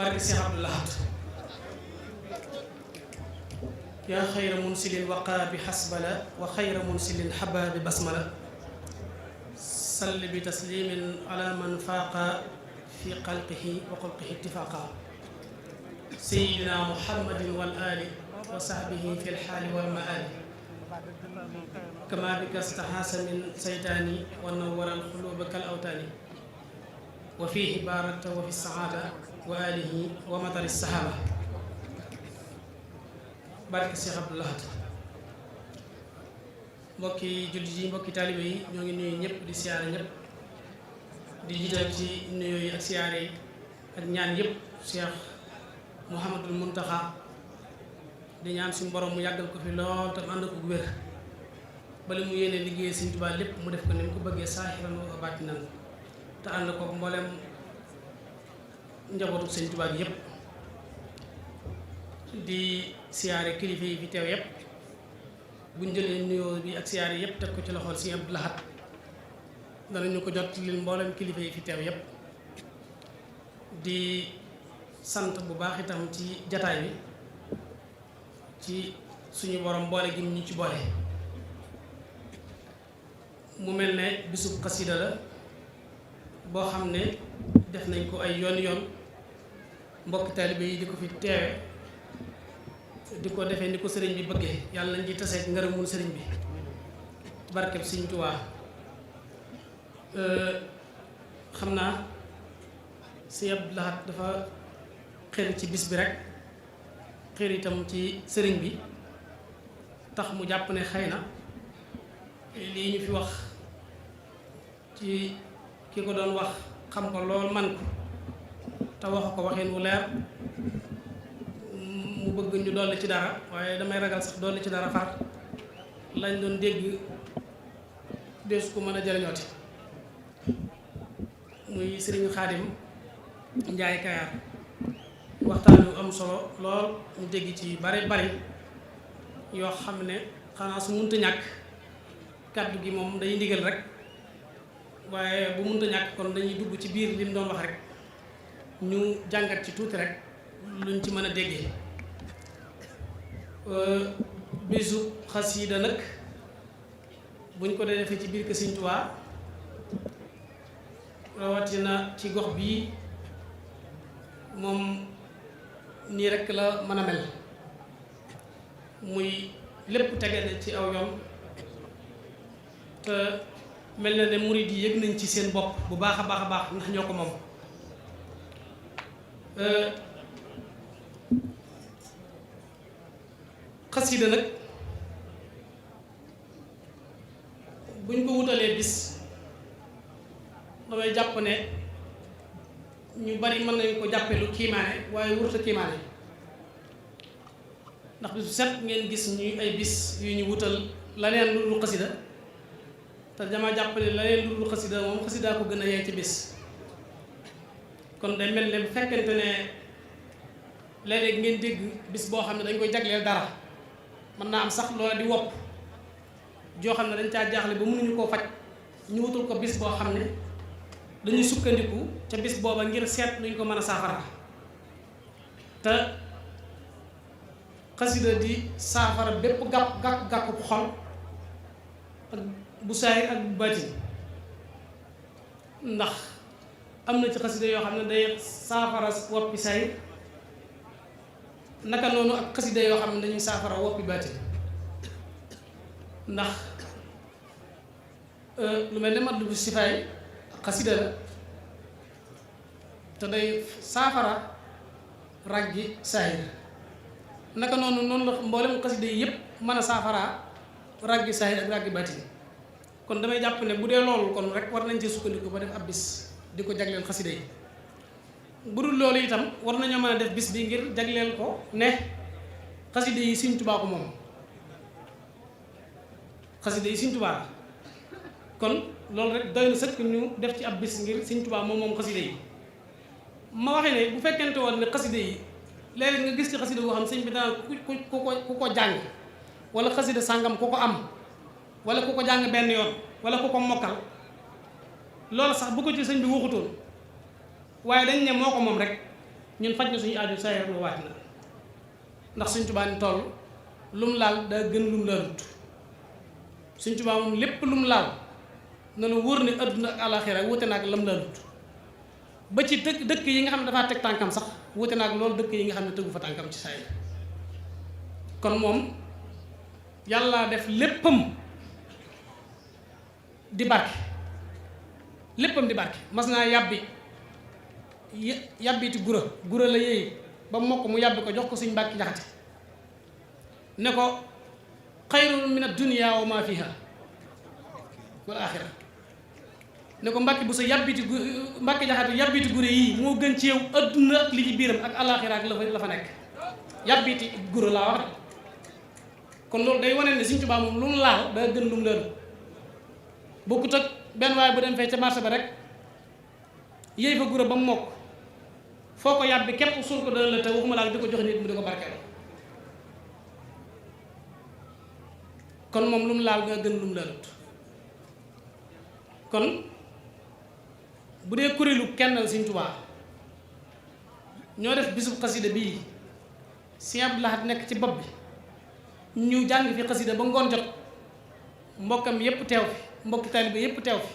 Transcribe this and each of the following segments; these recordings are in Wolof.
barke Cheikh Abdou Lahad yaa xayra munsilin waqaa bi xasbala wa xayra munsilin xaba bi basmala salli bi taslimin ala man faaqa fi xalqihi wa xulqihi ittifaaqa sayidina muhammadin wal ali wa sahbihi fi lxaali wal maali kama bika staxaasa min saytaani wa nawwara alxuluuba kal awtaani wa fiihi baarakta wa fi saada wa alihi wa matari sahaaba barke Cheikh Abdou Lahad mbokki jullit yi mbokki taalibe yi ñoo ngi nuyu ñëpp di siyaare ñëpp di jiital ci nuyoo yi ak siyaare yi ak ñaan yëpp Cheikh Mouhamadul Muntaxa di ñaan suñu borom mu yàggal ko fi lool te ànd ko wér bali mu yéene liggéey Sëñ Tuubaa lépp mu def ko ni mu ko bëggee saahiran wa baatinan te ànd ko mboolem njabootu Sëñ Tuubaa gi yëpp di siyaare kilifa yi fi teew yëpp buñ jëlee nuyoo bi ak siyaare yëpp teg ko ci loxol Sëñ Abdou Lahad danañu ko jot lil mboolem kilifa yi fi teew yëpp di sant bu baax itam ci jataay bi ci suñu borom boole gi ñu ci boole mu mel ne bisub xasida la boo xam ne def nañ ko ay yoon mbokki taalibe yi di ko fi teewe di ko defee ni ko sëriñ bi bëggee yàlla nañ ci taseeg ngërëmul sëriñ bi barkeb Sëriñ Tuubaa xam naa Sëriñ Abdou Lahad dafa xër ci bis bi rek xër itam ci sëriñ bi tax mu jàpp ne xëy na lii ñu fi wax ci ki ko doon wax xam ko lool man ko te wax ko waxin wu leer mu bëgg ñu dolli ci dara waaye damay ragal sax dolli ci dara far lañ doon dégg deesu ko mën a jëriñooti muy sëriñ Xaadim Njaay Kayaar waxtaan yu am solo lool ñu dégg ci bari yoo xam ne xanaa su munta ñàkk kàddu gi moom day ndigal rek waaye bu munta ñàkk kon dañuy dugg ci biir li mu doon wax rek ñu jàngat ci tuuti rek luñ ci mën a déggee bisu xasida nag buñ ko dee defee ci biir kër Sëriñ Tuubaa rawatina ci gox bii moom nii rekk la mën a mel muy lépp tege na ci aw yoon te mel na ne murid yi yëg nañ ci seen bopp bu baax a baax a baax ndax ñoo ko moom xasida nag buñ ko wutalee bis damay jàpp ne ñu bari mën nañ ko jàppe lu kiimaane waaye wurta kiimaane ndax bisu set ngeen gis ñuy ay bis yu ñu wutal laneen lu dul xasida te dama jàpp ne laneen lu dul xasida moom xasida ko gën a yee ci bis kon day mel ne bu fekkente ne léeg-léeg ngeen dégg bis boo xam ne dañ koy jagleel dara mën naa am sax loola di wopp joo xam ne dañ caa jaaxle ba mënuñu koo faj ñu wutul ko bis boo xam ne dañuy sukkandiku ca bis booba ngir seet luñ ko mën a saafara te xasida di saafara bépp gàkk bu xol ak bu saahir ak bu baatin ndax am na ci xasida yoo xam ne day saafara woppi saahir naka noonu ak xasida yoo xam ne dañuy saafara woppi baatin ndax lu mel ne Matlabu Sifaay xasida la te day saafara raggi saahir naka noonu la mboolem xasida yi yëpp mën a saafara raggi saahir ak raggi baatin kon damay jàpp ne bu dee loolu kon rek war nañ ci sukkandiku ba def ab bis di ko jagleel xasida yi bu dul loolu itam war nañoo mën a def bis bi ngir jagleel ko ne xasida yi Sëriñ Tuubaa ko moom xasida yi Sëriñ Tuubaa kon loolu rek doy na sëkk ñu def ci ab bis ngir Sëriñ Tuubaa moom xasida yi ma waxee ne bu fekkente woon ne xasida yi léeg-léeg nga gis ci xasida boo xam sëñ bi dana ku ko jàng wala xasida sàngam ku ko am wala ku ko jàng benn yoon wala ku ko mokkal loolu sax bu ko ci sëñ bi waxutoon waaye dañ ne moo ko moom rek ñun faj na suñu aajo saa yor lu waat na ndax Sëñ Tuubaa ni toll lu mu laal daa gën lu mu laalut Sëñ Tuubaa moom lépp lu mu laal na la wóor ne adduna ak àlaxira wute naag lam laalut ba ci dëkk yi nga xam ne dafaa teg tànkam sax wute naag loolu dëkk yi nga xam ne tëggu fa tànkam ci saa yi kon moom yàlla def léppam di barke mas naa yàbbiti gura la yéey ba mokk mu yàbbi ko jox ko Sëñ Mbàkke Jaxate ne ko xayrun min ad-dunya wa ma fiha wal axira ne ko Mbàkke bu sa Mbàkke Jaxate yàbbiti gura yii moo gën ci yow adduna ak li ci biiram ak alaxira ak la fa nekk yàbbiti gura laa wax de kon loolu day wane ne Sëñ Tuubaa moom lu mu laal daa gën lu mu laal bokkut ak benn waaye bu dem fee ca marché ba rek yéey fa gura ba mu mokk foo ko yàbbi képp suul ko dana la te waxuma laa di ko jox nit mu di ko barkeel kon moom lu mu laal nga gën lu mu laalut kon bu dee kuréelu kennal Sëñ Tuubaa ñoo def bisub xasida bii Sëñ Abdou Lahad nekk ci bopp bi ñu jàng fi xasida ba ngoon jot mbokkam yépp teew fi mbokki taalibe yépp teew fi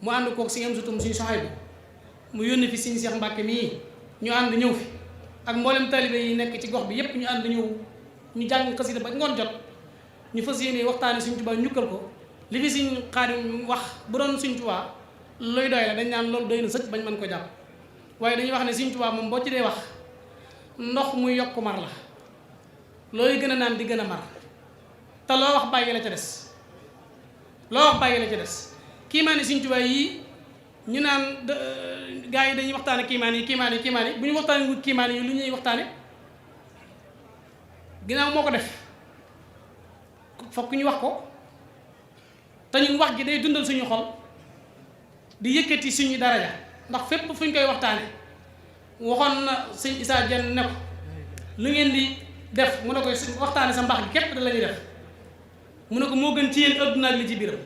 mu ànd kook Sëñ Amsatu suñu Soxaybu mu yónni fi Sëñ Seex Mbàkke mii ñu ànd ñëw fi ak mboolem taalibe yi nekk ci gox bi yépp ñu ànd ñëw ñu jàng xasida ba ngoon jot ñu fas yéene waxtaane Sëñ Tuubaa ñukkal ko li fi Sëñ Xaadim wax bu doon Sëñ Tuubaa looy doy la dañ naan loolu doy na sëkk bañ mën ko jàpp waaye dañuy wax ne Sëñ Tuubaa moom boo ci dee wax ndox muy yokk mar la looy gën a naan di gën a mar te loo wax bàyyi la ca des kiimaani Sëñ Tuubaa yi ñu naan gaa yi dañuy waxtaane kiimaan yi bu ñu waxtaane wut kiimaan yi lu ñuy waxtaane ginnaaw moo ko def fokk ñu wax ko te ñun wax gi day dundal suñu xol di yëkkati suñu daraja ndax fépp fu ñu koy waxtaane waxoon na Sëñ Isaa Jeen ne ko lu ngeen di def mu ne ko waxtaane sa mbax gi képp da la ñuy def mu ne ko moo gën ci yéen adduna ak li ci biiram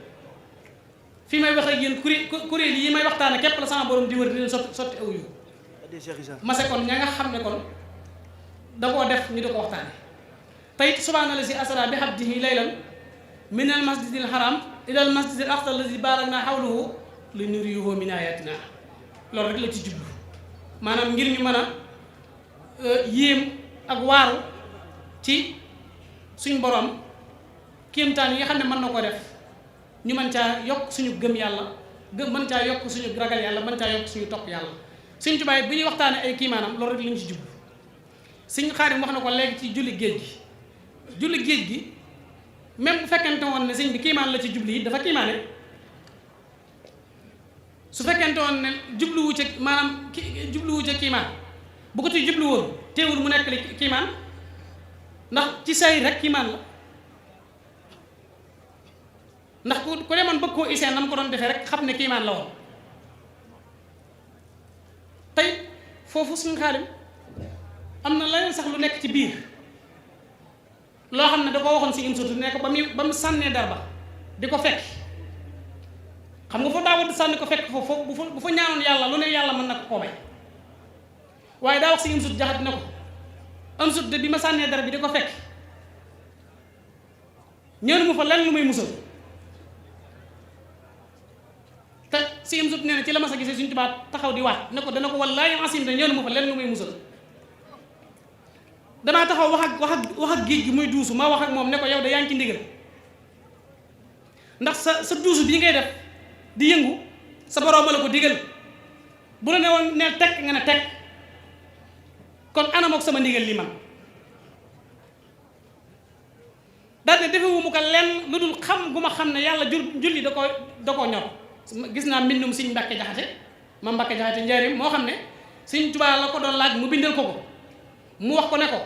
fi may wax ak yéen kuréel yi may waxtaane képp la sama borom di wër di leen sotti aw yu mase kon ña nga xam ne kon da koo def ñu di ko waxtaane tayit subhaana lazi asra bi abdihi laylan min al masjidil haram ila al masjidil aqsa allazi barakna hawlahu li nuriyahu min ayatina loolu rek la ci jublu maanaam ngir ñu mën a yéem ak waaru ci suñ borom kéemtaan yi nga xam ne mën na ko def ñu mën caa yokk suñu gëm yàlla mën caa yokk suñu ragal yàlla mën caa yokk suñu topp yàlla Sëñ Tuubaa bu ñuy waxtaane ay kiimaanam loolu rek lañ ci jublu Sëñ Xaadim wax na ko léegi ci julli géej gi même bu fekkente woon ne sëñ bi kiimaan la ci jublu yi dafa kiimaane su fekkente woon ne jubluwu ca kiimaan bu ko ci jublu woon teewul mu nekk li kiimaan ndax ci say rek kiimaan la ndax ku demoon bëgg koo iseen na mu ko doon defee rek xam ne kiimaan la woon tey foofu Sëñ Xaadim am na leneen sax lu nekk ci biir loo xam ne da ko waxoon si im sutu ne ko ba mu sànnee darba di ko fekk xam nga foofu daa war di sànni ko fekk foofu bu fa ñaanoon yàlla lu ne yàlla mën na ko koo may waaye daa wax si im sut Jaxate ne ko am sut de bi ma sànnee darba bi di ko fekk ñëw mu fa lenn lu may musal te si im sut nee na ci la ma sa gisee Sëñ Tuubaa taxaw di waat ne ko dana ko wallaahi asim te ñëw mu fa lenn lu may musal damaa taxaw wax ak géej gi muy duusu ma wax ak moom ne ko yow de yaa ngi ci ndigal ndax sa duusu bii ngay def di yëngu sa borom la ko digal bu la ne woon neel tekk nga ne tekk kon anam ak sama ndigal li man daal ne defewu mu ko lenn lu dul xam gu ma xam ne yàlla julli da koo ñor gis naa mbindum Sëñ Mbàkke Jaxate ma Mbàkke Jaxate njaarim moo xam ne Sëñ Tuubaa la ko doon laaj mu bindal ko mu wax ko ne ko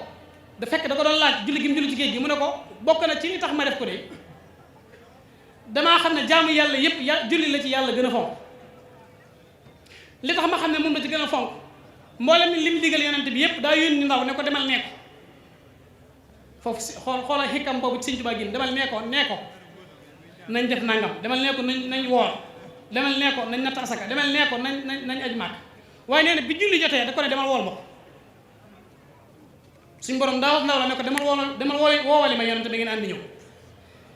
da fekk da ko doon laaj julli gi mu julli ci géej gi mu ne ko bokk na ci li tax ma def ko de damaa xam ne jaamu yàlla yépp julli la ci yàlla gën a fonk li tax ma xam ne moom la ci gën a fonk mboolem li mu digal yonent bi yépp daa yónni ndaw ne ko demal nee ko foofu si xoola xikam boobu ci Sëñ Tuubaa gi demal nee ko nañ def nangam demal nee ko nañ woor demal nee ko nañ natt asaka demal nee ko nañ aj màkk waaye nee na bi julli jotee da ko ne demal wool ma ko suñ borom daa wax ndaw la ne ko demal woowali ma yonent bi ngeen àndi ñëw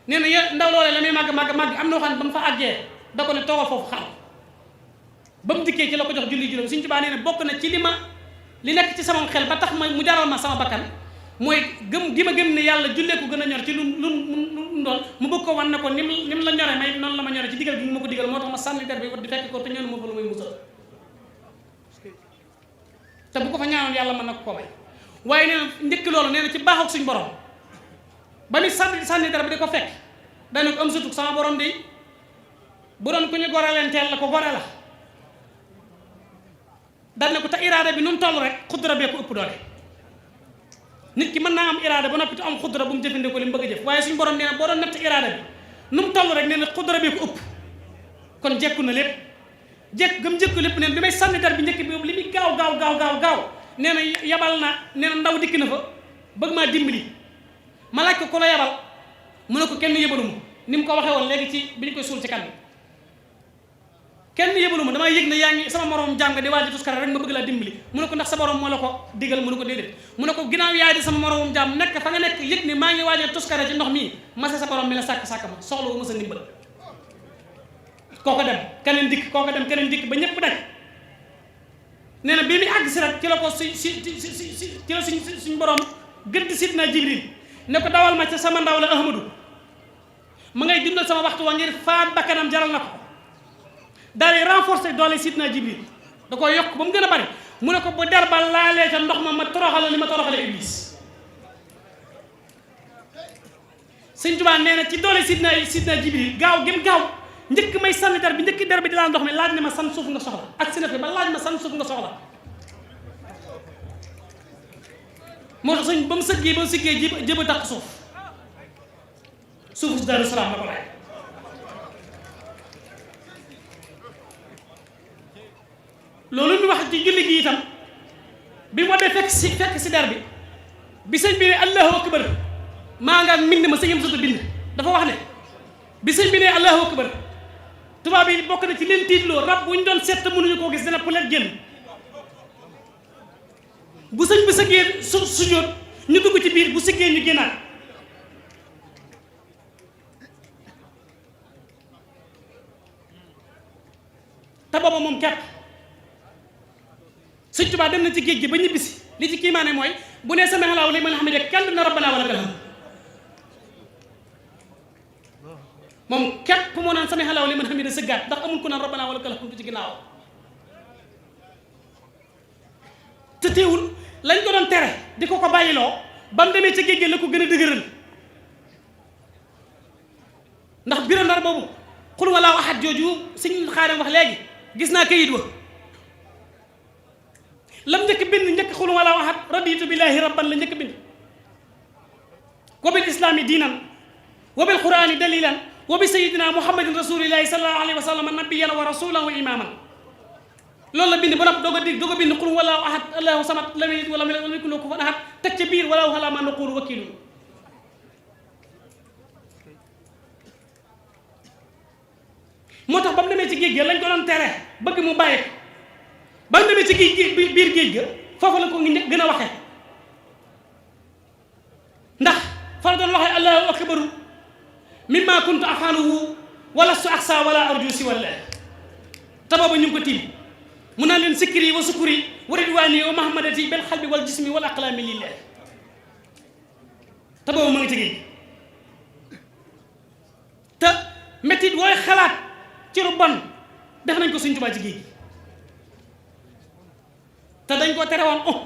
nee na ndaw loolee la muy màgg am na waxaan ba mu fa àggee da ko ne toogal foofu xaar ba mu dikkee ci la ko jox julli juróom Sëñ Tuubaa nee na bokk na ci li nekk ci sama xel ba tax mu jaral ma sama bakkan mooy gëm gi ma gëm ne yàlla jullee ko gën a ñor ci lu doon mu bëgg ko wan ne ko ni mu la ñoree may noonu la ma ñoree ci digal gi ma ko digal moo tax ma sànni der bi di fekk ko te ñoon ma fa lu muy musal te bu ko fa ñaanoon yàlla mën na ko may waaye nee na njëkk loolu nee na ci baaxook suñ borom ba muy sànni der bi di ko fekk dana ko am sutug sama borom di bu doon ku ñu gore leen teel la ko gore la dal ne ko te iraada bi nu mu toll rek xudra bee ko ëpp doole nit ki mën naa am iraada ba noppi te am xudra bu mu jëfandikoo li mu bëgg a jëf waaye suñu borom nee na boo doon natt iraada bi nu mu toll rek nee na xudra bee ko ëpp kon jekku na lépp gëm jekku lépp neen bi may sànni dar bi njëkk bi li muy gaaw nee na yabal na nee na ndaw dikk na fa bëgg maa dimbali ma laaj ko ku la yabal mu ne ko kenn yëbalu ma ni mu ko waxee woon léegi ci bi ñu koy suul ci kan bi kenn yëbalu ma damaa yëg ne yaa ngi sama morom jàng di waaj a tuskara rek ma bëgg laa dimbali mu ne ko ndax sa borom moo la ko digal mu ne ko déedéet mu ne ko ginnaaw yaay di sama moromum jàmm nekk fa nga nekk yëg ne maa ngi waaj a tuskara ci ndox mii masa sa borom mi la sàkk ma soxla wu ma sa ndimbal kooko dem keneen dikk ba ñëpp daj nee na bii muy àgg si rek ci la ko ci la suñ borom gëdd sidna Jibril ne ko dawal ma ca sama ndaw la Ahmadu ma ngay dundal sama waxtu wa ngir faat bakkanam jaral na ko daal di renforcer doole sidna Jibril da ko yokk ba mu gën a bari mu ne ko bu der ba laalee ca ndox ma toroxale li ma toroxale Iblis Sëñ Tuubaa nee na ci doole sidna Jibril gaaw gëm gaaw njëkk may sànni der bi njëkk der bi di laal ndox mi laaj ne ma san suuf nga soxla ak si na fi ba laaj ma san suuf nga soxla moo tax sëñ ba mu sëggee ba mu siggee jëba takk suufu si Daaru Salaam la ko laaj loolu ñu wax ci julli gi itam bi mu dee fekk si der bi sëñ bi ne allahu akbar maa nga mbind ma sëñam sota bind dafa wax ne bi sëñ bi ne allahu akbar tubaab yi bokk na ci leen tiitloo rab bu ñu doon seet mënuñu koo gis dana pulet génn bu sëñ bi sëggee sujjóot ñu dugg ci biir bu sëggee ñu génnaat te booba moom kepp sëñ Tuubaa dem na ci géej gi ba ñibbisi li ci kiimaane mooy bu nee sami Allaahu liman hamidah kenn na rabbana wa lakal hamd moom képp moo naan sami Allaahu liman hamidah sëggaat ndax amul ku naan rabbana wa lakal hamd ci ginnaaw te teewul lañ ko doon tere di ko bàyyiloo ba mu demee ca géej gi la ko gën a dëgëral ndax biro ndar boobu xul walaahu ahad jooju sëñ Xaadim wax léegi gis naa kayit wa lam njëkk bind njëkk xul walaahu ahad raditu billahi rabban la njëkk bind wa bil islaami diinan wa bil qur'ani dalilan wa bi sayidina muhammadin rasulillahi sallallahu alayhi wa sallam nabiyan wa rasulan wa imaman loolu la bind ba noppi doog a bind xul walaahu ahad allahu samad lam yalid wa lam yulad wa lam yakun lahu kufuwan ahad teg ca biir walaahu alaa maa naquulu wakiilun moo tax ba mu demee ci géej ga lañ ko doon tere bëgg mu bàyyi ko ba mu demee ci biir géej ga foofu la ko gën a waxee ndax fa la doon waxee allahu akbaru mimma kuntu afaaluhu wala su aksa wala arju si walla te booba ñu ngi ko tiim mu naan leen sikri wa sukuri wa ridwaani wa mahamadati bil xalbi wal jismi wal aqlaami lillah te booba ma ngi ci géej te métit wooy xalaat ci lu bon def nañ ko Sëñ Tuubaa ci géej gi te dañ ko tere woon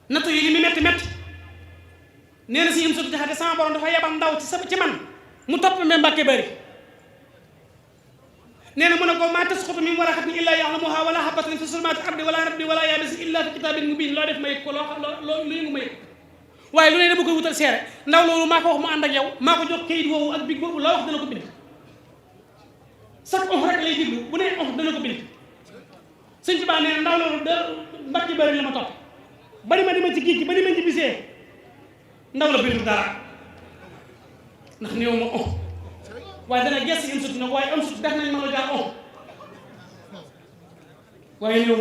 nattu yi li mu metti nee na si yëm sotu jaxate sama borom dafa yebal ndaw ci man mu topp me Mbàkke Bari nee na mu ne ko maa tasqutu min waraqatin illaa ya'lamuhaa wala habatin fi zulumaati ardi wala rabbi wala yaabisin illaa fi kitaabin mubiin loo def ma yëg ko loo lu yëngu ma yëg waaye lu ne dama koy wutal seere ndaw loolu maa ko wax mu ànd ak yow maa ko jox kayit woowu ak big boobu loo wax dana ko bind sax rek lay diglu bu ne dana ko bind Sëñ Tuubaa nee na ndaw loolu da Mbàkke Bari la ma topp bari ma dima ci géej gi ba ni ma ñibbisee ndaw la bindu dara ndax néew ma waaye dana gës am sut nag waaye am sut def nañ ma la jaar waaye néew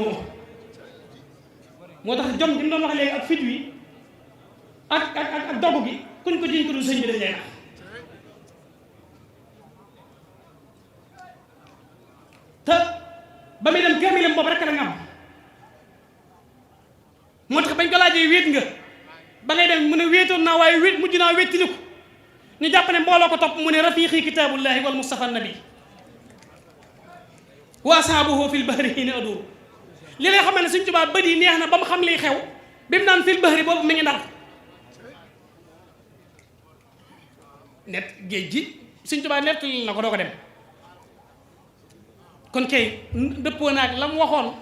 moo tax jom gi mu doon wax léegi ak fit wi ak dogu gi kuñ ko jiñ ko dul sëñ bi dañ lay nax te ba muy dem kaamilam boobu rek la nga am moo tax bañ ko laajee wéet nga ba ngay dem mu ne wéetoon naa waaye wéet mujj naa wéttili ko ñu jàpp ne mbooloo ko topp mu ne rafiqi kitaabullahi wal mustafa nabi wa ashabuhu fil bahri hiina adur li lay xamal ne Sëñ Tuubaa bët yi neex na ba mu xam liy xew bi mu naan fil bahri boobu mi ngi ndar net géej gi Sëñ Tuubaa nettali na ko doo ko dem kon kay dëppoo naag la mu waxoon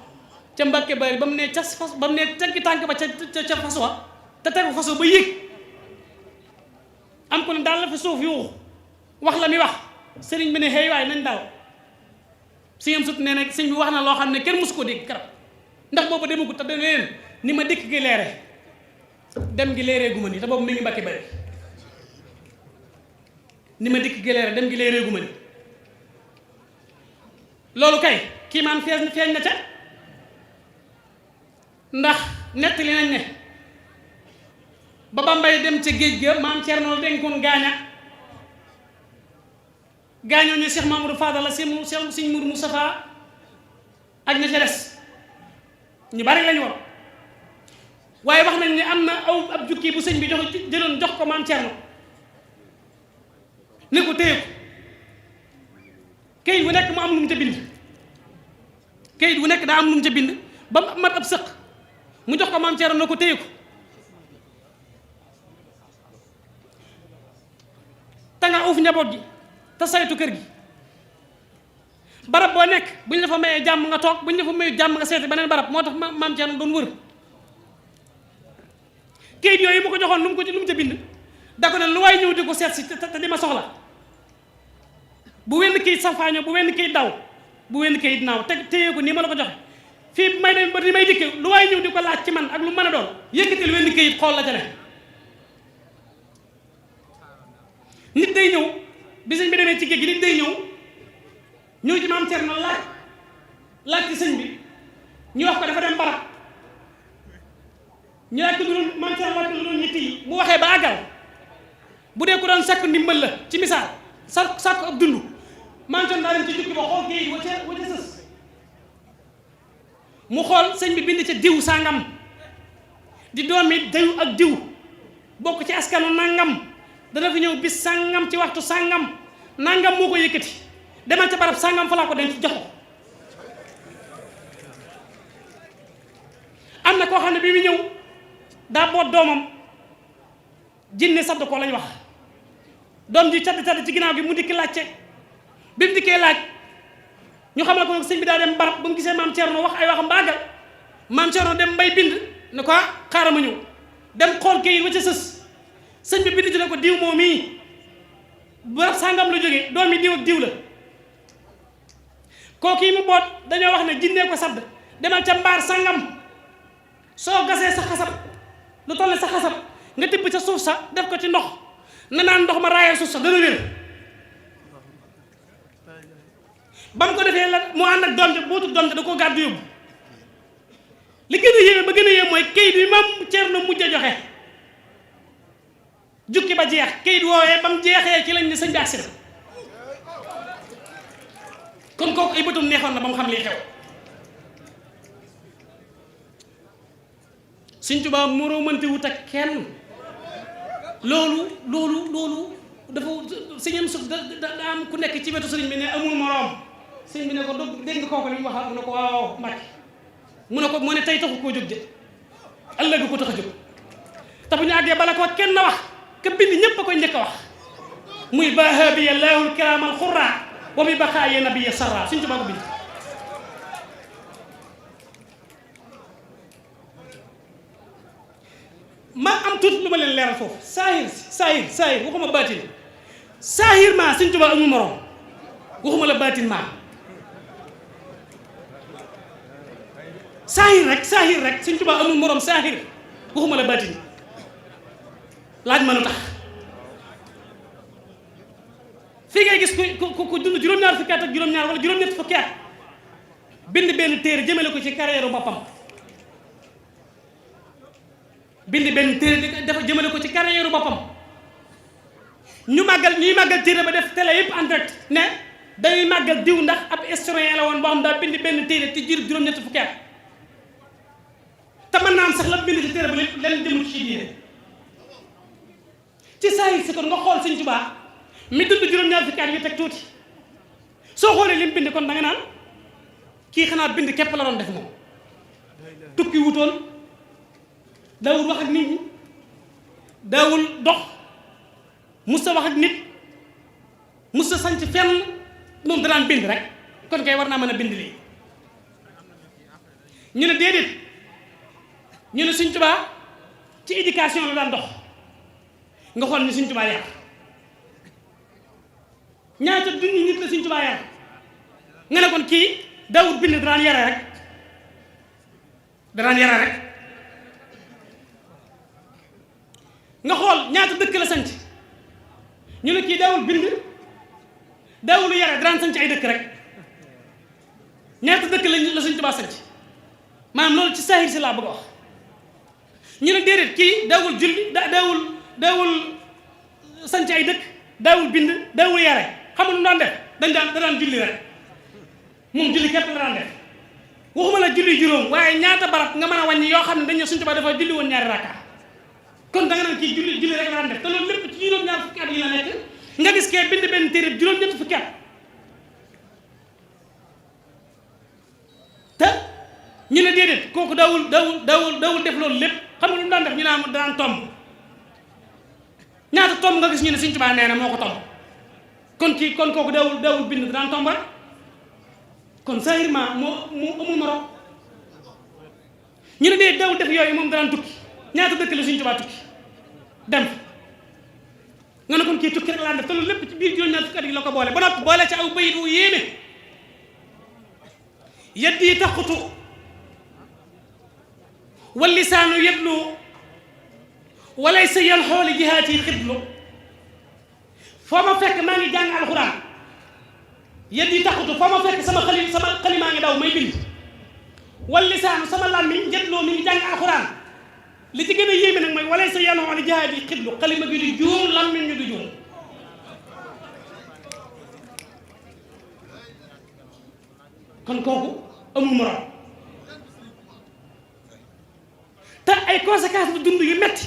ca Mbàkke Bari ba mu ne ca fas ba mu ne teggi tànk ba ca fas wa te tegu fas wa ba yéeg am ko ne daal la fa suuf yuuxu wax la mi wax sëriñ bi ne xëy waay nañ daal si am sut nee na sëñ bi wax na loo xam ne kenn mosu ko dégg karab ndax boobu demagu te dana leen ni ma dikk gi leere dem gi leeree gu ma ni te boobu mi ngi Mbàkke Bari ni ma dikk gi leere dem gi leeree gu ma ni loolu kay kii maan feeñ na ca ndax nettali nañ ne ba Bambay dem ca géej ga maam Cerno la dénkoon gaañoo ñu Cheikh Mamadou Fadal la Sëñ Mourou Moustapha ak ña ca des ñu bari lañu woon waaye wax nañ ne am na ab jukki bu sëñ bi jëloon jox ko maam Cerno ne ko téye ko kayit bu nekk mu am lu mu ca bind kayit bu nekk daa am lu mu ca bind ba mat ab sëq mu jox ko maam Cerno ne ko téye ko te nga uuf njaboot gi te saytu kër gi barab boo nekk bu ñu la fa mayee jàmm nga toog bu ñu la fa mayee jàmm nga seeti beneen barab moo tax maam Cerno doon wër kayit yooyu mu ko joxoon lu mu ca bind da ko ne lu waay ñëw di ko seet si te di ma soxla bu wenn kayit salfaañoo bu wenn kayit daw bu wenn kayit naaw téye ko nii ma la ko joxe fii may dem ba di may dikke lu waay ñëw di ko laaj ci man ak lu mën a doon yëkkatil wenn kayit xool la ca ne nit day ñëw bi sëñ bi demee ci géej gi nit day ñëw ci maam Cerno laaj ci sëñ bi ñu wax ko dafa dem barab ñu laaj ko du maam Cerno laaj ko doon ñetti yi mu waxee ba àggal bu dee ku doon sàkk ndimbal la ci misaal sàkk ab dund maam Cerno daa dem ci jukki ba xool géej wa ca sës mu xool sëñ bi bind ca diw sàngam di doomi diw ak diw bokk ci askanu nangam dana fi ñëw bis sàngam ci waxtu sàngam nangam moo ko yëkkati demal ca barab sàngam fa laa ko denc jox ko am na koo xam ne bi mu ñëw daa boot doomam jinne sadd ko lañ wax doom ji cadd ci ginnaaw gi mu dikki laajte bi mu dikkee laaj ñu xamal ko nag sëñ bi daa dem barab ba mu gisee maam Cerno wax ay waxam baagal maam Cerno dem mbay bind ne ko xaaral ma ñëw dem xool kayit wa ca sës sëñ bi bind ci ne ko diw moom mii barab sàngam la jógee doomi diw ak diw la kooku yi mu boot dañoo wax ne jinnee ko sadd demal ca mbaar sàngam soo gasee sa xasab lu toll ne sa xasab nga tibb ca suuf sa def ko ci ndox na naan ndox ma raayal suuf sa dana wér ba mu ko defee la mu ànd ak doom ja bootu doom ja da koo gàddu yóbbu li gën a yéeme ba gën a yéeme mooy kayit bi maam Cerno mujj a joxe jukki ba jeex kayit woowee ba mu jeexee ci lañ ne sëñ bi agsi na kon kooku ay bëtum neexoon na ba mu xam liy xew Sëñ Tuubaa moroo mënti wut ak kenn loolu dafa sëñam su da am ku nekk ci wetu sëriñ bi ne amul moroom sëñ bi ne ko dégg nga kooku li mu wax mu ne ko waaw Mbàkke mu ne tey taxu koo jóg de ëllëg ko tax a jóg te bu ñu àggee bala ko kenn na wax ka bind ñépp a koy njëkk a wax muy bahabiya llahul kiraamal xurra wa bi baqaaye nabiya sarra Sëñ Tuubaa ko bind ma am tuuti lu ma leen leeral foofu saahir waxuma baatin saahir maa Sëñ Tuubaa amul morom waxuma la baatin maa saahir rek Sëñ Tuubaa amul morom saahir waxuma la baatin laaj ma lu tax fii ngay gis ku dund juróom-ñaar fukki at ak juróom-ñaar wala juróom-ñett fukki at bind benn téere jëmale ko ci carrière boppam bind benn téere dafa jëmale ko ci carrière boppam ñuy màggal téere ba def télé yëpp en direct ne dañuy màggal diw ndax ab historien la woon boo xam daa bind benn téere te jir juróom-ñetti fukki at te mën naa am sax la bind ci téere ba lépp leen jëmul ci diine ci saa yi si kon nga xool Sëñ Tuubaa mi dund juróom-ñaar fukki at yu teg tuuti soo xoolee li mu bind kon da nga naan kii xanaa bind képp la doon def moom tukki wutoon daawul wax ak nit ñi daawul dox musta wax ak nit musta sanc fenn moom danaan bind rek kon kay war naa mën a bind lii ñu ne déedéet ñu ne Sëñ Tuubaa ci éducation la daan dox nga xool ni Sëñ Tuubaa yar ñaata junni nit la Sëñ Tuubaa yar nga ne kon kii daawul bind danaan yare rek nga xool ñaata dëkk la sanc ñu ne kii daawul bind daawul yare danaan sanc ay dëkk rek ñaata dëkk la Sëñ Tuubaa sanc maanaam loolu ci saahir si laa bëgg a wax ñu ne déedéet kii daawul julli daawul sanc ay dëkk daawul bind daawul yare xam nga lu daan def da daan julli rek moom julli képp la daan def waxuma la julli juróom waaye ñaata barab nga mën a wàññi yoo xam ne dañu Sëñ Tuubaa dafa julli woon ñaari rakka kon da nga naan kii julli rek la daan def te loolu lépp ci juróom-ñaar fukki at yi la nekk nga gis kee bind benn téere juróom-ñetti fukki at te ñu ne déedéet kooku daawul def loolu lépp xam nga lu mu daan def ñu naan daan tomb ñaata tomb nga gis ñu ne Sëñ Tuubaa nee na moo ko tomb kon kooku daawul bind daan tomb rek kon sahirement moo amul morom ñu ne dee daawul def yooyu moom daan tukki ñaata dëkk la Sëñ Tuubaa tukki dem nga ne kon kii tukki rek laa def te loolu lépp ci biir juróom-ñaar fukki at yi la ko boole ba noppi boole ci aw bayit wu yéeme yeddi taxutu wal lisaanu yedlu walay sa yan xooli jihaati xidlu foo ma fekk maa ngi jàng alxuraan yeddi taxutu foo ma fekk sama xalimaa ngi daw may bind wal lisaanu sama làmmiñ yedloo mi ngi jàng alxuraan li ci gën a yéeme nag mooy walay sa yan xooli jihaati xidlu xalima gi di juum làmmiñ ñu di juum kon kooku amul morom te ay conséquences bu dund yu metti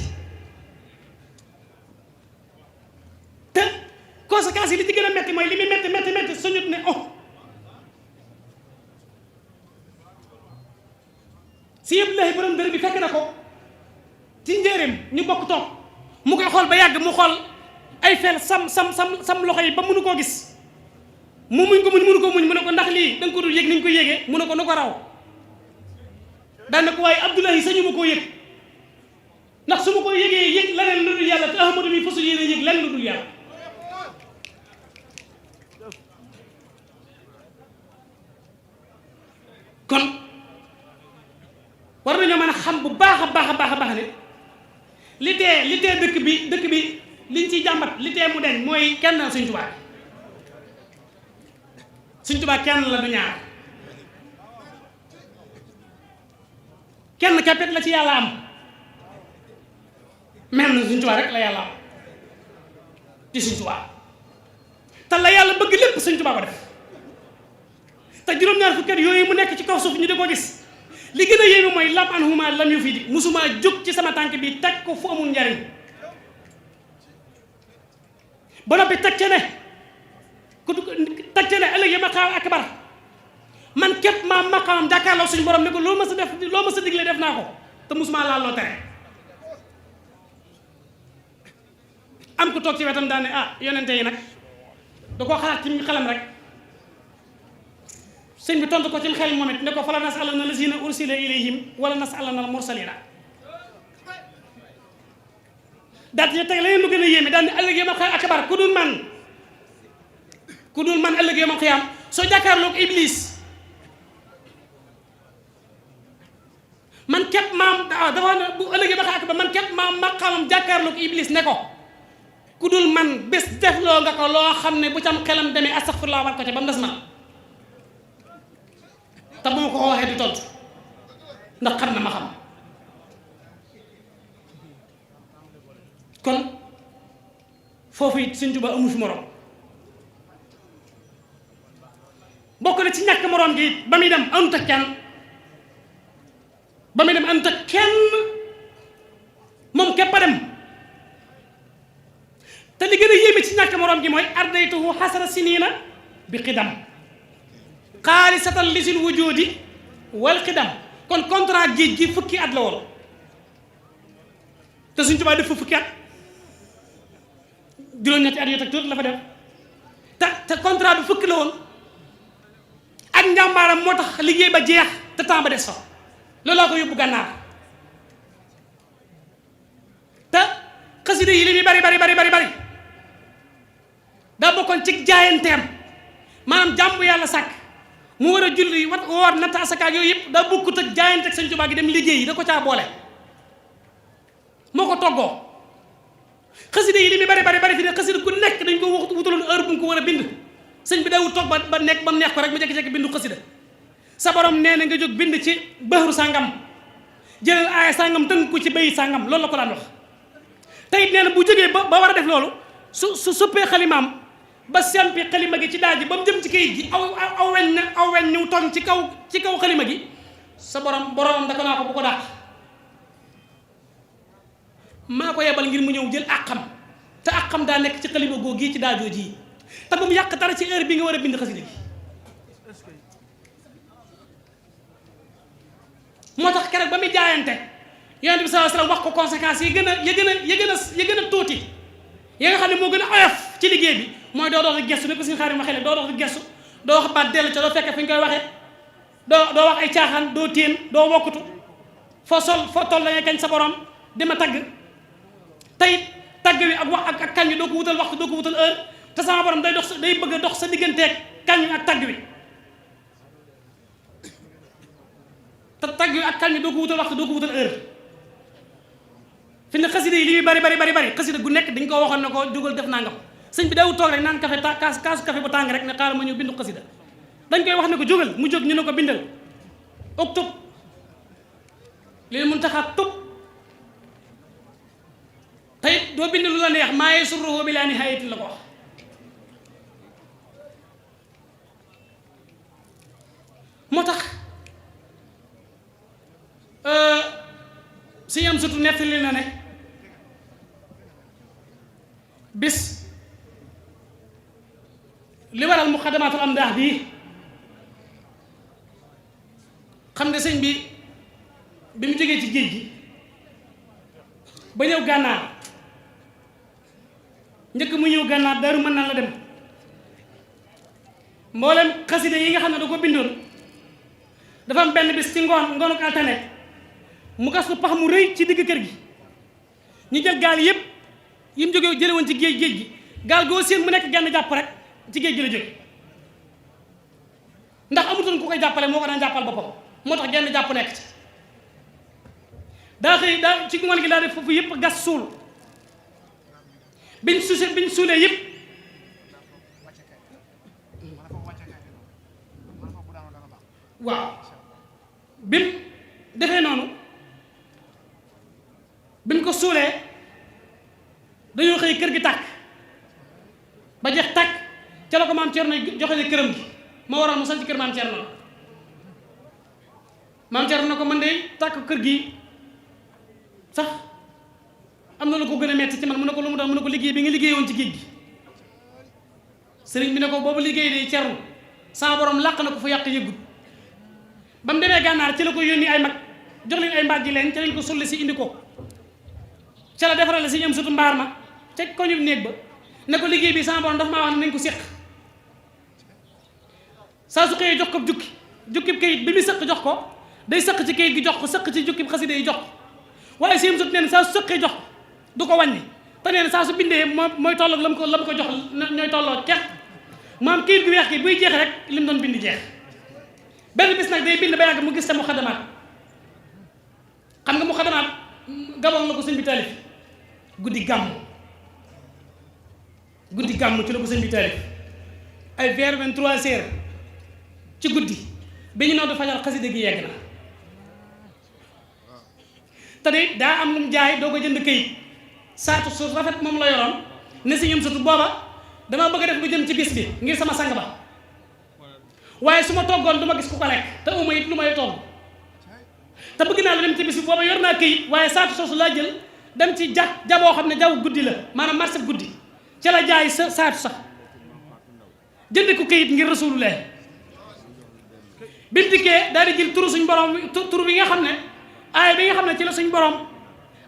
te conséquences yi li ci gën a metti mooy li muy metti soñut ne si yëpp lay borom dër bi fekk na ko ci njéeréem ñu bokk toog mu koy xool ba yàgg mu xool ay fel sam loxo yi ba mënu koo gis mu muñ ko muñ mu ne ko ndax lii da nga ko dul yëg ni ñu ko yëgee mu ne ko nu ko raw daan na ko waaye Abdoulaye sañu ma koo yëg ndax su ma ko yëgee yëg leneen lu dul yàlla te Ahmadu mi fasu yéene yëg leneen lu dul yàlla kon war nañoo mën a xam bu baax a baax ne li tee dëkk bi liñ ciy jàmbat li tee mu deñ mooy kenn Sëñ Tuubaa Sëñ Tuubaa kenn la du ñaar kenn képp la ci yàlla am mel na Sëñ Tuubaa rek la yàlla am ci Sëñ Tuubaa te la yàlla bëgg lépp Sëñ Tuubaa ko def te juróom-ñaar fukki at yooyu mu nekk ci kaw suuf ñu di ko gis li gën a yéeme mooy lam an huma lam yu fi di musuma jóg ci sama tànk bi teg ko fu amul njariñ ba noppi teg ca ne ëllëg yama xaaw akbar man képp maa maqaamam jàkkaarloo suñu borom ne ko loo ma sa digle def naa ko te musuma laal loo tere am ko toog ci wetam daal ne yonente yi nag da koo xalaat ci xelam rek sëñ bi tontu ko ci xel moom it ne ko fala nasalanna lazina ursila ilayhim wala nasalanna al mursalina daal di teg leneen lu gën a yéeme daal ne ëllëg yama xaaw akbar ku dul man ëllëg yawmal qiyaam soo jàkkaarloog iblis man képp maam dafa ne bu ëllëg yawmal qiyaam man képp maam maqaamam jàkkaarloog iblis ne ko ku dul man bés defloo nga ko loo xam ne bu cam xelam demee astaghfirullah war ko ca ba mu des man te bu ma ko waxee du tontu ndax xam na ma xam. kon foofu it Sëñ Tuubaa amu fi morom bokk na ci ñàkk morom gi it ba muy dem àndut ak kenn ba muy dem àndut ak kenn moom képp a dem te li gën a yéeme ci ñàkk morom gi mooy ardaytuhu xasara siniina bi xidam xaalisatan lisil wujudi wal xidam kon contrat géej gi fukki at la woon te Sëñ Tuubaa def fa fukki at juróom-ñetti at yoo teg tuuti la fa def te contrat bi fukki la woon ak njàmbaaram moo tax liggéey ba jeex te temps ba des fa loolaa ko yóbbu gànnaar te xasida yi li muy bari daa bokkoon ci jaayanteem maanaam jàmbu yàlla sàkk mu war a julli wat woor natt asaka ak yooyu yëpp daa bokkut ak jaayante ak Sëñ Tuubaa gi dem liggéey yi da ko caa boole moo ko toggoo xasida yi li muy bari fi ne xasida ku nekk dañ ko wutaloon heure bu nga ko war a bind sëñ bi dawul toog ba nekk ba mu neex ko rek mu jékki-jékki bindu xasida sa borom nee na nga jóg bind ci bëxru sàngam jëlal aaya sàngam tënk ko ci bay sàngam loolu la ko daan wax tey nee na bu jógee ba war a def loolu su suppee xalimaam ba sempi xalima gi ci daal ji ba mu jëm ci kayit gi aw weñ ñu toog ci kaw xalima gi sa boromam da ko naa ko bu ko dàq maa ko yebal ngir mu ñëw jël àqam te àqam daa nekk ci xalima goo gii ci daajoo ji te bu mu yàq dara ci heure bi nga war a bind xasida gi moo tax keroog ba muy jaayante yonent bi sallallahu alayhi wasallam wax ko conséquences yi gën a tuuti yi nga xam ne moo gën a oyof ci liggéey bi mooy doo dox di gestu ne ko suñu xaar yi waxee doo dox di gestu doo wax baat dellu ca doo fekkee fi ñu koy waxee doo wax ay caaxaan doo téen doo wokkutu foo toll la kañ sa borom di ma tagg tayit tagg wi ak wax ak kañ wi doo ko wutal waxtu doo ko wutal heure te sama borom day bëgg a dox sa digganteeg kañ wi ak tagg wi te tagg wi ak kañ wi doo ko wutal waxtu doo ko wutal heure fi ne xasida yi li muy bari xasida gu nekk dañ ko waxoon ne ko jógal def nangam sëñ bi dawul toog rek naan café kaasu café bu tàng rek ne xaaral ma ñëw bindu xasida dañ koy wax ne ko jógal mu jóg ñu ne ko bindal oktub lii mun taxaat tub tey doo bind lu la neex maaye surruhu bi laa nihaayati la ko wax moo tax si am surtout nettali na ne bis li waral muqaddamatul amdaax bii xam nga sëñ bi mu jógee ci géej gi ba ñëw gànnaar njëkk mu ñëw gànnaar Daaru Manaan la dem mboolem xasida yi nga xam ne da ko bindoon dafa am benn bis ci ngoonu altine mu gas lu pax mu rëy ci digg kër gi ñu jël gaal yëpp yi mu jógee jële woon ci géej gi gaal goo seen mu nekk genn jàpp rek ci géej gi la jóge ndax amutoon ku koy jàppale moo ko daan jàppal boppam moo tax genn jàpp nekk ci daa ci ngoon gi daa def foofu yëpp gas suul biñ suulee yëpp waaw bim defee noonu biñ ko suulee dañoo xëy kër gi tàkk ba jeex tàkk ca la ko maam Cerno joxe ne këram gi moo waral mu sañ ci kër maam Cerno maam Cerno na ko man de tàkk kër gi sax am na lu ko gën a metti ci man mu ne ko lu mu doon mu ne ko liggéey bi nga liggéeyoon ci géej gi sëriñ bi ne ko boobu liggéey de Cerno sama borom làq na ko fu yàq yëggut ba mu demee gànnaar ci la ko yónni ay mag jox leen ay mbaaj ji leen ca lañ ko sulli si indi ko ca la defarale si ñoom sutu mbaar ma ca ko ñu néeg ba ne ko liggéey bi sama borom dafa maa wax ne nañ ko séq saa su xëyee jox ko jukki kayit bi mu sëq jox ko day sëq ci kayit gi jox ko sëq ci jukki xasida yi jox ko waaye si sut nee na saa su sëqee jox ko du ko wàññi te nee na saa su bindee mooy tolloog la mu ko jox ñooy tolloo kex maam kayit gu weex gi buy jeex rek li mu doon bind jeex benn bis nag day bind ba yàgg mu gis te mu xadamaat xam nga mu xadamaat gabon la ko sëñ bi taalif guddi gàmm ci la ko sëñ bi taalif ay vers 23 heures ci guddi bi ñu noddu fajar xasida gi yegg na te de daa am lu mu jaay doo ko jënd këyit saatu su rafet moom la yoroon ne si ñum sutu booba dama bëgg a def lu jëm ci bis bi ngir sama sang ba waaye su ma toggoon du ma gis ku ko lekk te uma it lu may togg te bëgg naa lu dem ci bis bi booba yor naa këyit waaye saatu soosu laa jël dem ci jaboo xam ne jaw guddi la maanaam marché guddi ci la jaay sa saatu sax jënd ko këyit ngir rasulullah bi mu dikkee daal di jël turu suñ borom tur bi nga xam ne aaya bi nga xam ne ci la suñ borom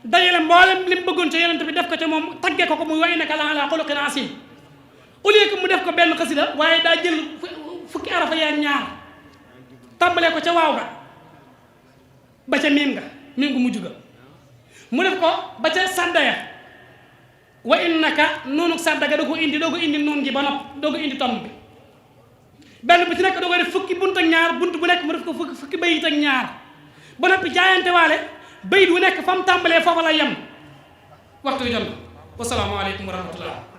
dajale mboolem li mu bëggoon ca yonent bi def ko ca moom tagge ko muy wa innaka la ala xuluqin asim au lieu que mu def ko benn xasida waaye daa jël fukki arafa yaa ñaar tàmbalee ko ca waaw ga ba ca miim gu mujj ga mu def ko ba ca sàddaya wa innaka noonu sàddaga doo ko indi noonu gi ba nopp doo ko indi tomb bi benn bu ci nekk doo ko def fukki bunt ak ñaar bunt bu nekk mu def ko fukki bayit ak ñaar ba noppi jaayante waale bayit wu nekk fa mu tàmbalee foofa la yem waxtu wi jot na wasalaamaaleykum wa rahmatullah